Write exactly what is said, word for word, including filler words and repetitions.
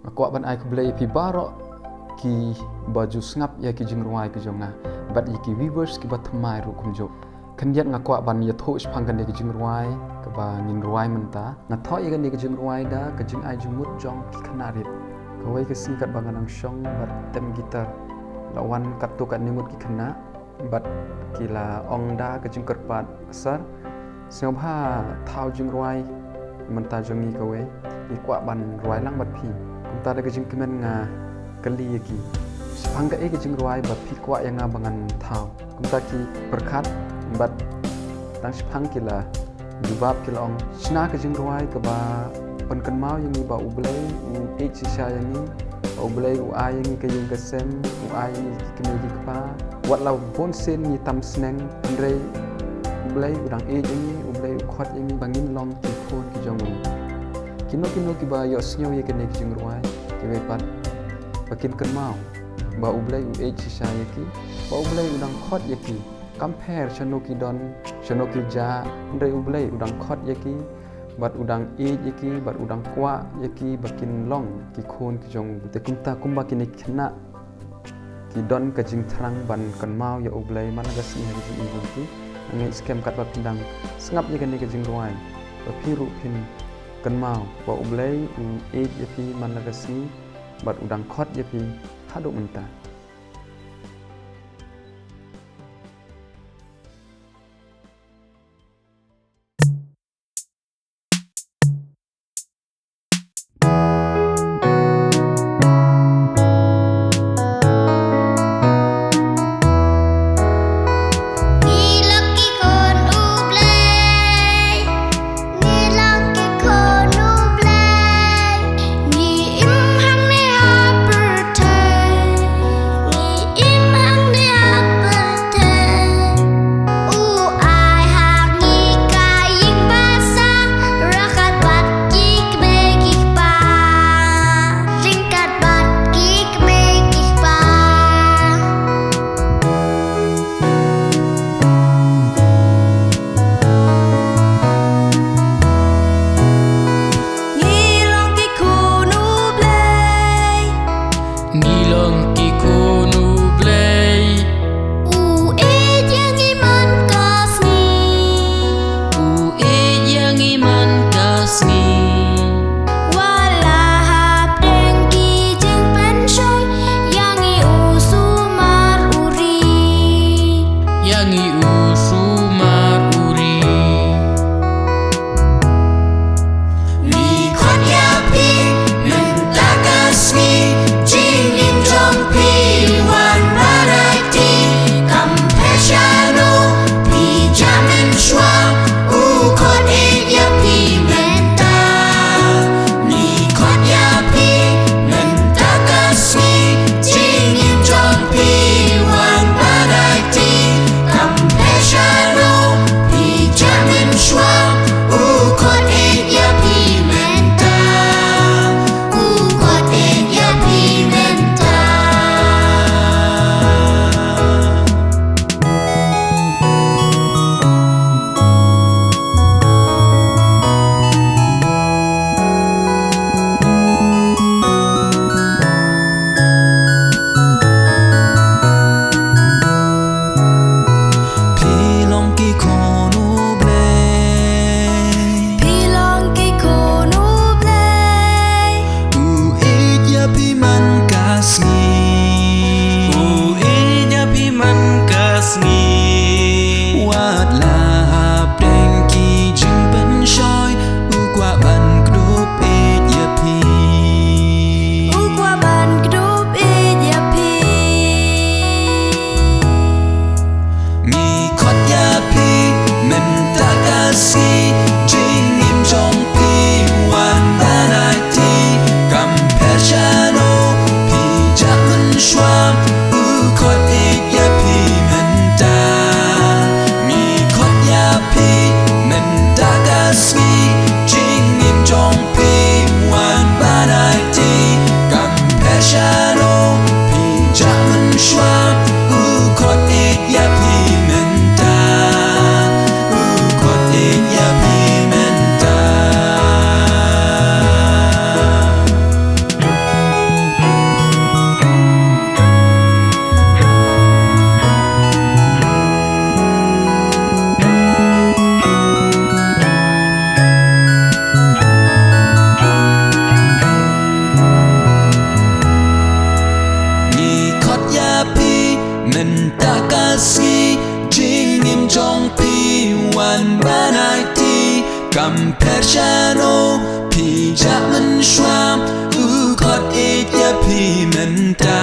Nga kwah ban ai khublei ïa phi baroh kiba ju sngap ïa ki jingrwai ki jong nga, bad ïa ki viewers kiba thymmai ruh kumjuh. Khyndiat nga kwah ban ïathuh shaphang kane ka jingrwai kaba ngin rwai mynta. Nga thoh ïa kane ka jingrwai da ka jingai jingmut jong ki khynnah rit. Kawei ka sngi katba nga nang shong bad tem guitar, la wan katto katne ngut ki khynnah bad ki la ong da ka jingkyrpad, "Sir, sngewbha thaw jingrwai mynta jong ngi kawei, ngi kwah ban rwai lang bad phi." Kumta da ka jingkmen nga kylli ïa ki, "Shaphang kaei ka jingrwai ba phi kwah ïa nga ba ngan thaw?" Kumta ki pyrkhat bad tang shaphang ki la jubab, ki la ong, "Shna ka jingrwai kaba pynkynmaw ïa ngi ba U Blei u ïeit shisha ïa ngi, ba U Blei u ai ïa ngi ka ïing ka sem, u ai ïa ngi ki kmie ki kpa. Wat la bun sien ngi tam sneng, hynrei U Blei u dang ïeit ïa ngi, U Blei u khot ïa ngi ba ngin long ki khun ki jong u." Kino kino kiba ïohsngew ïa kane ka jingrwai, kiwei pat ba kin kynmaw ba U Blei u ïeit shisha ïa ki, ba U Blei u dang khot ïa ki. Kam pher shano ki don, shano ki jah, hynrei U Blei u dang khot ïa ki, bad u dang ïeit ïa ki, bad u dang kwah ïa ki ba kin long ki khun ki jong u. Te kumta kumba kine ki khynnah ki don ka jingthrang ban kynmaw ïa U Blei man la ka sngi ha ka jingim jong ki. Nga ngeit skhem katba phin dang sngap ïa kane ka jingrwai, ba phi ruh phin kynmaw ba U Blei u ïeit ïa phi man la ka sngi, bad u dang khot ïa phi haduh mynta. Ngi long ki khun U Blei, ngi long ki khun U Blei, ngi im hangne ha pyrthei. Shwa u khot ïeit ïa phi mynta.